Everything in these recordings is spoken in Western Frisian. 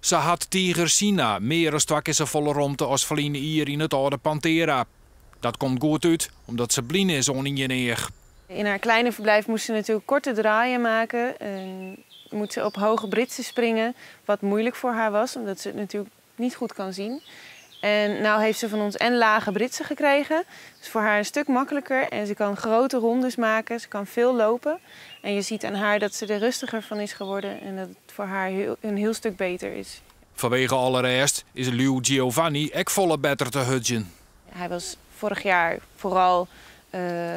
Sa hat tiger Sina mear as twa kear safolle romte as ferline jier yn it âlde Pantera. Dat komt goed út, omdat se blyn is oan ien each. In haar kleine verblijf moest ze natuurlijk korte draaien maken en moet ze op hoge britsen springen, wat moeilijk voor haar was, omdat ze het natuurlijk niet goed kan zien. En nou heeft ze van ons en lage britsen gekregen. Dus voor haar een stuk makkelijker en ze kan grote rondes maken, ze kan veel lopen. En je ziet aan haar dat ze er rustiger van is geworden en dat het voor haar een heel stuk beter is. Fanwege alle rêst is liuw Giovanni ek folle better te hurdzjen. Hij was vorig jaar vooral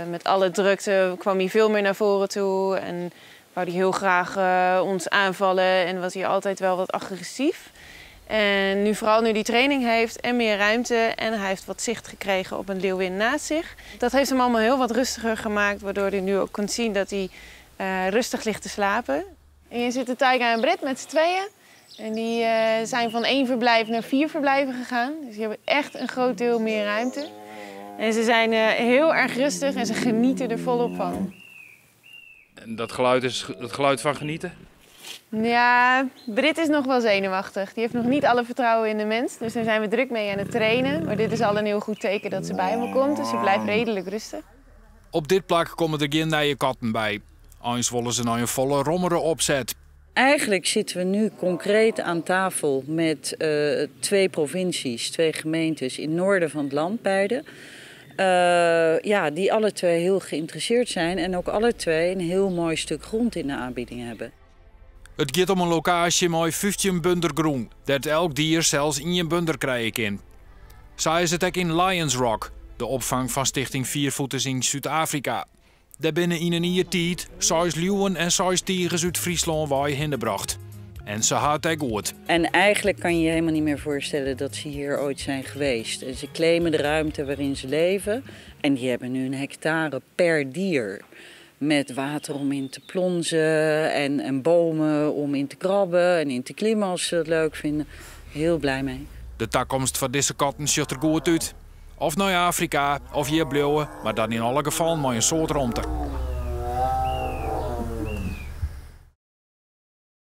met alle drukte kwam hij veel meer naar voren toe en wou hij heel graag ons aanvallen en was hij altijd wel wat agressief. En nu vooral nu hij training heeft en meer ruimte en hij heeft wat zicht gekregen op een leeuwin naast zich. Dat heeft hem allemaal heel wat rustiger gemaakt, waardoor hij nu ook kunt zien dat hij rustig ligt te slapen. En hier zitten Taiga en Brit met z'n tweeën. En die zijn van 1 verblijf naar 4 verblijven gegaan. Dus die hebben echt een groot deel meer ruimte. En ze zijn heel erg rustig en ze genieten er volop van. En dat geluid is het geluid van genieten? Ja, Brit is nog wel zenuwachtig. Die heeft nog niet alle vertrouwen in de mens. Dus daar zijn we druk mee aan het trainen. Maar dit is al een heel goed teken dat ze bij me komt. Dus ze blijft redelijk rustig. Op dit plak komme der gjin nije katten by. Eins wolle se nei in folle rommere opset. Eigenlijk zitten we nu concreet aan tafel met 2 provincies, 2 gemeentes in het noorden van het land, beide. Die alle 2 heel geïnteresseerd zijn en ook alle 2 een heel mooi stuk grond in de aanbieding hebben. It giet om in lokaasje mei 15 bunder grûn, dêr't elk dier sels ien bunder krije kin. Sa is it ek yn Lions Rock, de opfang fan Stichting Viervoeters yn Súd-Afrika. Dêr binne yn in jier tiid 6 liuwen en 6 tigers út Fryslân wei hinne brocht. En se ha it ek goed. En eigenlijk kan je je helemaal niet meer voorstellen dat ze hier ooit zijn geweest. En ze claimen de ruimte waarin ze leven. En die hebben nu een hectare per dier. Met water om in te plonzen en bomen om in te krabben en in te klimmen als ze dat leuk vinden. Heel blij mee. De takomst fan dizze katten sjocht der goed út. Of nei Afrika, of hjir bliuwe, mar dan yn alle gefallen mei in soad romte.